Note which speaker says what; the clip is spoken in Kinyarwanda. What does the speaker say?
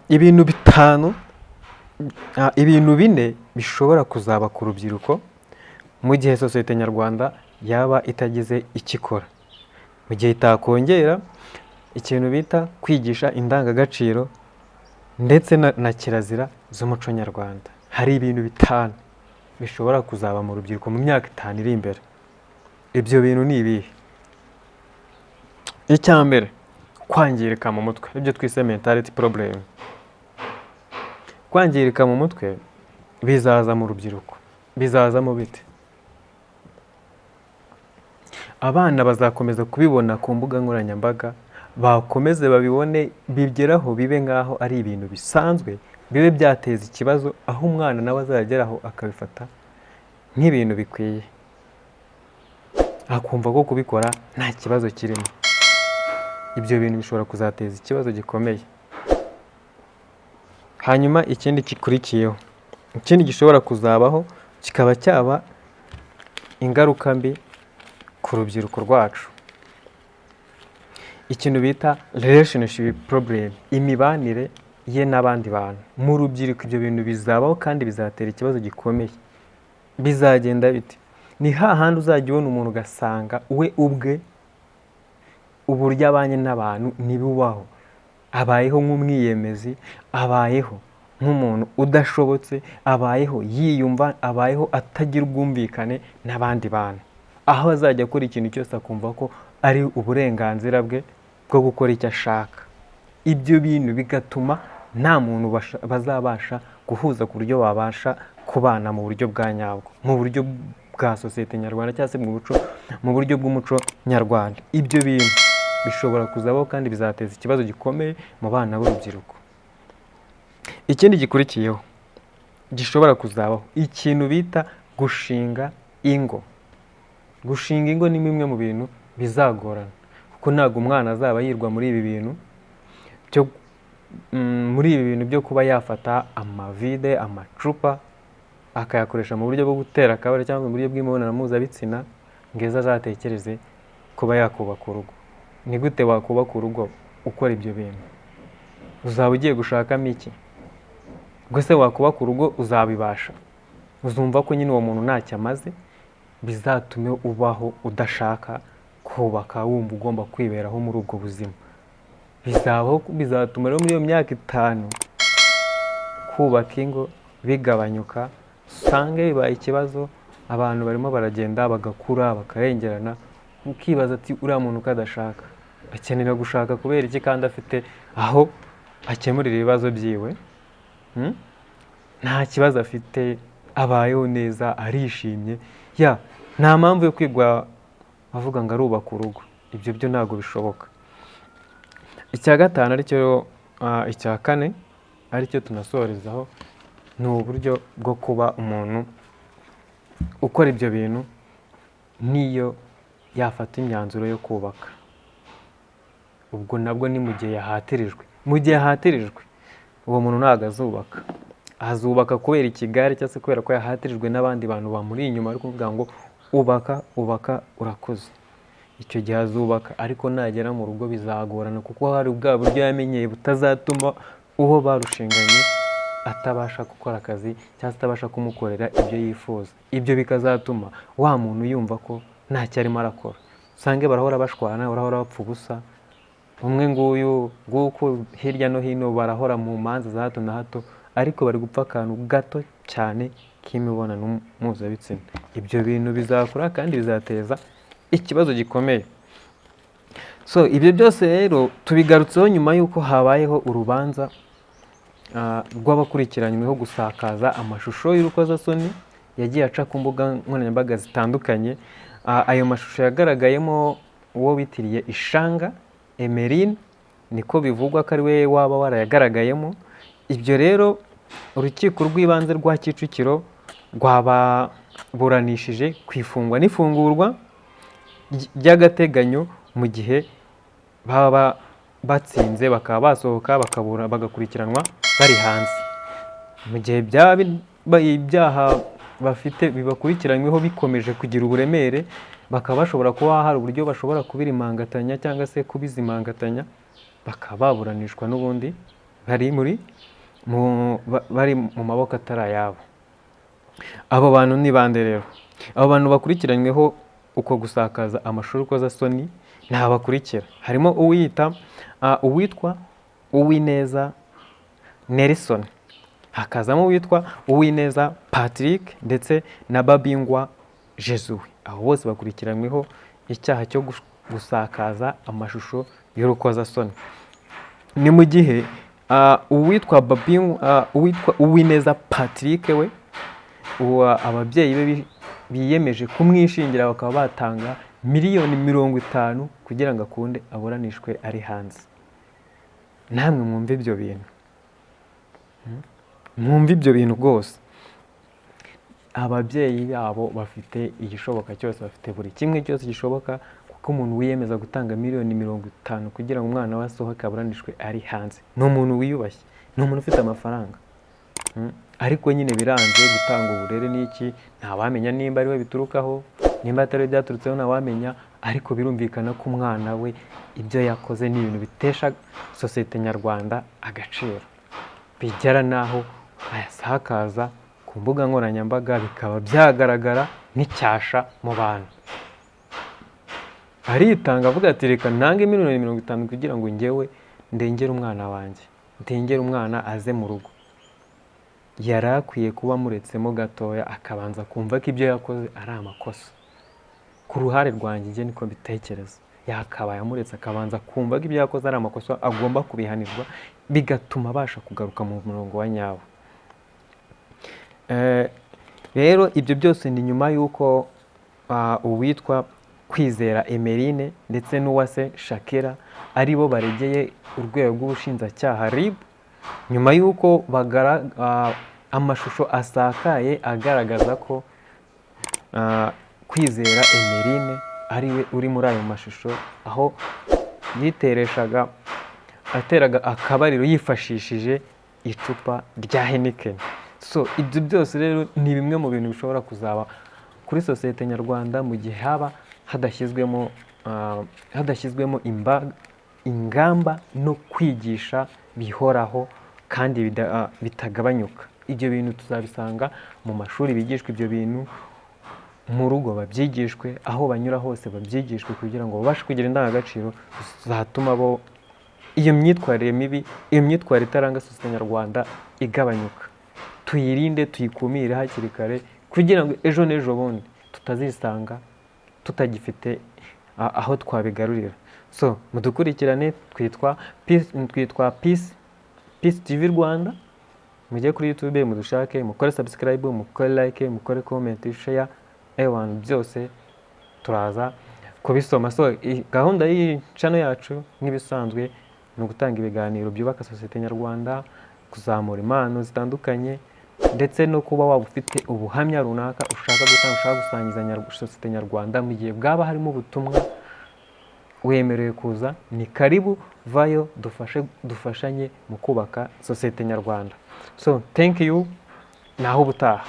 Speaker 1: Ibintu bitanu, ibintu bine bishobora kuzaba ku rubyiruko mu gihe sosiyete nyarwanda yaba itagize icyo ikora, mu gihe itakongera ikintu bita kwigisha indangagaciro ndetse na kirazira z'umuco nyarwanda. Hari ibintu bitanu bishobora kuzaba mu rubyiruko mu myaka 5 iri imbere. Ibyo bintu ni ibihe? Icya mbere, kwangirika mu mutwe, ibyo twise mentality problem. Kwangirika mu mutwe bizaza mu rubyiruko. Bizazamo bite? Abana bazakomeza kubibona ku mbuga nkoranyambaga, bakomeze babibone, bigeraho bibe nk'aho ari ibintu bisanzwe, bibe byateza ikibazo aho umwana nawe azageraho akabifata nk'ibintu bikwiye, akumva ko kubikora nta kibazo kirimo. Ibyo bintu bishobora kuzateza ikibazo gikomeye. Hanyuma ikindi gikurikiyeho, ikindi gishobora kuzabaho kikaba cyaba ingaruka mbi ku rubyiruko rwacu, ikintu bita relationship problem, imibanire ye n'abandi bantu mu rubyiruko. Ibyo bintu bizabaho kandi bizatera ikibazo gikomeye. Bizagenda bite? Ni hahandi uzajya ubona umuntu ugasanga we ubwe uburyo abanye n'abantu ntibubaho, abayeho nk'umwiyemezi, abayeho nk'umuntu udashobotse, abayeho yiyumva, abayeho atagira ubwumvikane n'abandi bantu, aho azajya akora ikintu cyose akumva ko ari uburenganzira bwe bwo gukora icyo ashaka. Ibyo bintu bigatuma nta muntu bazabasha guhuza ku buryo babasha kubana mu buryo bwa nyabwo, mu buryo bwa sosiyete nyarwanda cyangwa se mu buryo bw'umuco nyarwanda. Ibyo bintu bishobora kuzabaho kandi bizateza ikibazo gikomeye mu bana b'urubyiruko. Ikindi gikurikiyeho gishobora kuzabaho, ikintu bita gushinga ingo. Gushinga ingo ni bimwe mu bintu bizagorana, kuko ntabwo umwana azaba yirwa muri ibi bintu byo muri ibi bintu byo kuba yafata amavide, amacupa, akayakoresha mu buryo bwo gutera akabariro cyangwa mu buryo bw'imibonano mpuzabitsina, ngo ejo azatekereze kuba yakubaka urugo. Ni gute wakubaka urugo ukora ibyo bintu? Uzaba ugiye gushakamo iki? Ubwo se wakubaka urugo uzabibasha? Uzumva ko nyine uwo muntu ntacyo amaze, bizatume ubaho udashaka kubaka, wumva ugomba kwiberaho muri ubwo buzima. Bizabaho, bizatuma rero muri iyo myaka 5 kubaka ingo bigabanyuka, usange bibaye ikibazo. Abantu barimo baragenda bagakura, bakarengerana, ukibaza ati: "Uriya muntu uko adashaka, akenera gushaka kubera iki kandi afite aho akemurira ibibazo byiwe? Nta kibazo afite, abayeho neza, arishimye, ya nta mpamvu yo kwigwa avuga ngo arubaka urugo." Ibyo byo ntabwo bishoboka. Icya gatanu, aricyo icya kane, aricyo tunasorezaho, ni uburyo bwo kuba umuntu ukora ibyo bintu n'iyo yafata imyanzuro yo kubaka, ubwo nabwo ni mu gihe yahatirijwe. Mu gihe yahatirijwe, uwo muntu ntabwo azubaka. Azubaka kubera ikigare cyangwa se kubera ko yahatirijwe n'abandi bantu bamuri inyuma bari kuvuga ngo: "Ubaka, ubaka, urakoze." Icyo gihe azubaka, ariko nagera mu rugo bizagorana, kuko hari bwa buryo yamenyeye butazatuma uwo barushinganye atabasha gukora akazi cyangwa se atabasha kumukorera ibyo yifuza. Ibyo bikazatuma wa muntu yumva ko ntacyo arimo arakora, usange barahora bashwana, barahora bapfa ubusa, umwe nguyu nguku, hirya no hino barahora mu manza za hato na hato, ariko bari gupfa akantu gato cyane k'imibonano mpuzabitsina. Ibyo bintu bizakura kandi bizateza ikibazo gikomeye. So ibyo byose rero tubigarutseho nyuma y'uko habayeho urubanza rw'abakurikiranyweho gusakaza amashusho y'urukozasoni yagiye aca ku mbuga nkoranyambaga zitandukanye. Ayo mashusho yagaragayemo uwo bitiriye Ishanga Emeline, niko bivugwa ko ari we waba warayagaragayemo. Ibyo rero urukiko rw'ibanze rwa Kicukiro rwababuranishije ku ifungwa n'ifungurwa ry'agateganyo, mu gihe baba batsinze bakaba basohoka, bakabura, bagakurikiranwa bari hanze. Mu gihe byaba ibyaha bafite bibakurikiranyweho bikomeje kugira uburemere, bakaba bashobora kuba hari uburyo bashobora kubirimangatanya cyangwa se kubizimangatanya. bakaba baburanishwa n'ubundi bari muri mu, ba- bari mu maboko atari ayabo. Abo bantu ni bande rero? Abo bantu bakurikiranyweho uko gusakaza amashusho y'urukozasoni ni abakurikira: harimo uwitwa Uwineza Nelson, hakazamo uwitwa Uwineza Patrick ndetse na Babingwa Jesuwe. Abo bose bakurikiranyweho icyaha cyo gusakaza amashusho y'urukozasoni. Ni mu gihe uwitwa Uwineza Patrick we, uwo ababyeyi be biyemeje kumwishingira, bakaba batanga miliyoni 50 kugira ngo akunde aburanishwe ari hanze. Namwe mwumve ibyo bintu. Mwumve ibyo bintu rwose. Ababyeyi babo bafite igishoboka cyose, bafite buri kimwe cyose gishoboka, kuko umuntu wiyemeza gutanga miliyoni 50 kugira ngo umwana we asohoke aburanishwe ari hanze ni umuntu wiyubashye, ni umuntu ufite amafaranga. Ariko nyine biranze gutanga uburere n'iki, ntawamenya nimba ari we biturukaho, nimba atari we byaturutseho, ntawamenya. Ariko birumvikana ko umwana we ibyo yakoze ni ibintu bitesha sosiyete nyarwanda agaciro, bigera n'aho ayasakaza ku mbuga nkoranyambaga, bikaba byagaragara nk'icyasha mu bantu. Aritanga avuga ati: "Reka ntange miliyoni 50 kugira ngo njyewe ndengere umwana wanjye, ndengere umwana aze mu rugo." Yari akwiye kuba amuretsemo gatoya, akabanza kumva ko ibyo yakoze ari amakosa. Ku ruhare rwanjye, njye niko mbitekereza, yakabaye amuretse akabanza kumva ko ibyo yakoze ari amakosa, agomba kubihanirwa, bigatuma abasha kugaruka mu murongo wa nyawo. Rero ibyo byose ni nyuma y'uko uwitwa Kwizera Emeline ndetse n'Uwase Shakira ari bo baregeye urwego rw'ubushinjacyaha RIB, nyuma y'uko amashusho asakaye agaragaza ko Kwizera Emeline ari we uri muri ayo mashusho, aho yitereshaga, ateraga akabariro yifashishije icupa rya Heineken. So ibyo byose rero ni bimwe mu bintu bishobora kuzaba kuri sosiyete nyarwanda mu gihe haba hadashyizwemo ingamba no kwigisha bihoraho kandi bitagabanyuka. Ibyo bintu tuzabisanga mu mashuri, bigishwa ibyo bintu, mu rugo babyigishwe, aho banyura hose babyigishwe, kugira ngo babashe kugira indangagaciro zatuma bo iyo myitwarire mibi, iyo myitwarire itaranga sosiyete nyarwanda igabanyuka. Tuyirinde, tuyikumire hakiri kare, kugira ngo ejo n'ejo bundi tutazisanga tutagifite aho twabigarurira. So mudukurikirane, twitwa Peace TV Rwanda. Mujye kuri YouTube mudushake, mukore subscribe, mukore like, mukore comment, share, ewan byose turaza kubisoma. So gahunda y'iyi channel yacu nk'ibisanzwe ni ugutanga ibiganiro byubaka sosiyete nyarwanda, kuzamura impano zitandukanye, ndetse no kuba waba ufite ubuhamya runaka ushaka gutanga, ushaka gusangiza sosiyete nyarwanda, mu gihe bwaba harimo ubutumwa, wemerewe kuza, ni karibu, vayo dufashe, dufashanye mu kubaka sosiyete nyarwanda. So thank you, naho ubutaha.